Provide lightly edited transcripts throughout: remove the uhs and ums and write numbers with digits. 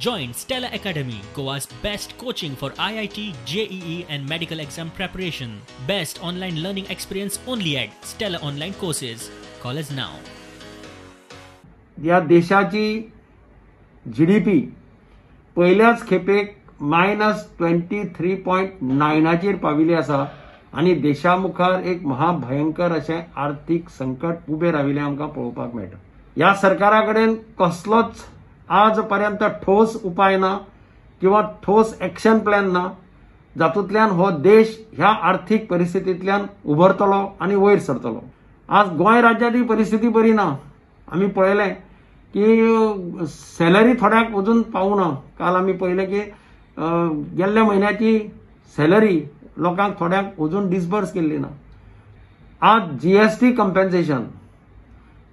Join Stellar Academy, Goa's best coaching for IIT, JEE and medical exam preparation. Best online learning experience only at Stellar Online Courses. Call us now. या देशाची GDP पयल्याच खेपेक -23.9 पाविल्ली आसा आनी देशा मुखार एक महाभयंकर अशें आर्थीक संकट उबें राविल्लें आमकां पळोवपाक मेळटा. ह्या सरकारा कडेन कसलोच आज पर्यंत ठोस उपाय ना किंवा ठोस एक्शन प्लॅन ना जातूंतल्यान हो देश ह्या आर्थीक परिस्थितींतल्यान उबरतलो आनी वयर सरतलो. आज गोंय राज्यांतली परिस्थिती बरी ना. आमी पळयलें की सॅलरी थोड्यांक अजून पावना. काल आमी पळयलें की गेल्ल्या म्हयन्याची सॅलरी लोकांक थोड्यांक अजून डिसबर्स केल्ली ना. आज जीएसटी कंपेन्सेशन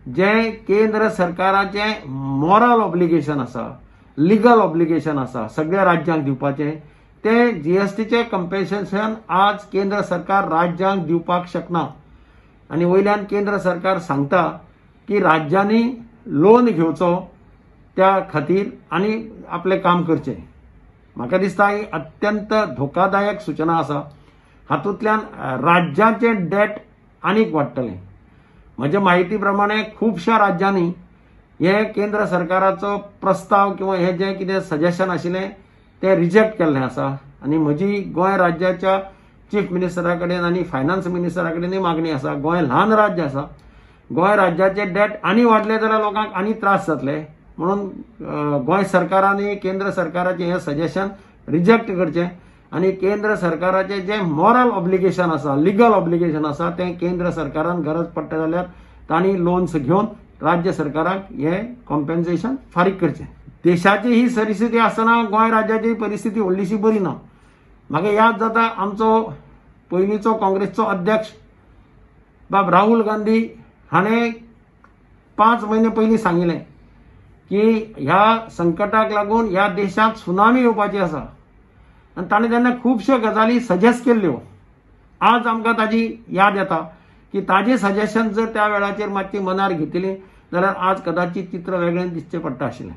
जे केंद्र सरकाराचें मॉरल ऑब्लिगेशन आसा, लिगल ऑब्लिगेशन आसा सगळ्या राज्यांक दिवपाचें, तें जीएसटीचें कंपेन्सेशन आज केंद्र सरकार राज्यांक दिवपाक शकना. आनी वयल्यान केंद्र सरकार सांगता की राज्यांनी लोन घेवचो त्या खातीर आनी आपलें काम करचें. म्हाका दिसता ही अत्यंत धोकादायक सूचना आसा. हातूंतल्यान राज्यांचें डेट आनीक वाडटलें. म्हज्या म्हायती प्रमाणे खुबश्या राज्यांनी हे केंद्र सरकाराचो प्रस्ताव किंवा हे जें कितें सजेशन आशिल्लें तें रिजेक्ट केल्लें आसा. आनी म्हजी गोंय राज्याच्या चीफ मिनिस्टरा कडेन आनी फायनान्स मिनिस्टरा कडेनूय मागणी आसा. गोंय ल्हान राज्य आसा, गोंय राज्याचें डेट आनी वाडलें जाल्यार लोकांक आनी त्रास जातले. म्हणून गोंय सरकारान केंद्र सरकाराचें हें सजेशन रिजेक्ट करचें आनी केंद्र सरकाराचें जें मॉरल ऑब्लिगेशन आसा, लिगल ऑब्लिगेशन आसा तें केंद्र सरकारान गरज पडटा जाल्यार तांणी लोन्स घेवन राज्य सरकाराक हें कॉम्पेन्सेशन फारीक करचें. देशाची ही परिस्थिती आसतना गोंय राज्याची परिस्थिती व्हडलीशी बरी ना. म्हाका याद जाता आमचो पयलींचो काँग्रेसचो अध्यक्ष बाब राहुल गांधी हाणें 5 म्हयने पयलीं सांगिल्लें की ह्या संकटाक लागून ह्या देशांत सुनामी येवपाची आसा आनी ताणें तेन्ना खुबश्यो गजाली सजेस्ट केल्ल्यो. आज आमकां ताजी याद येता की ताजें सजेशन जर त्या वेळाचेर मातशी मनार घेतिल्ली जाल्यार आज कदाचित चित्र वेगळें दिसचें पडटा आशिल्लें.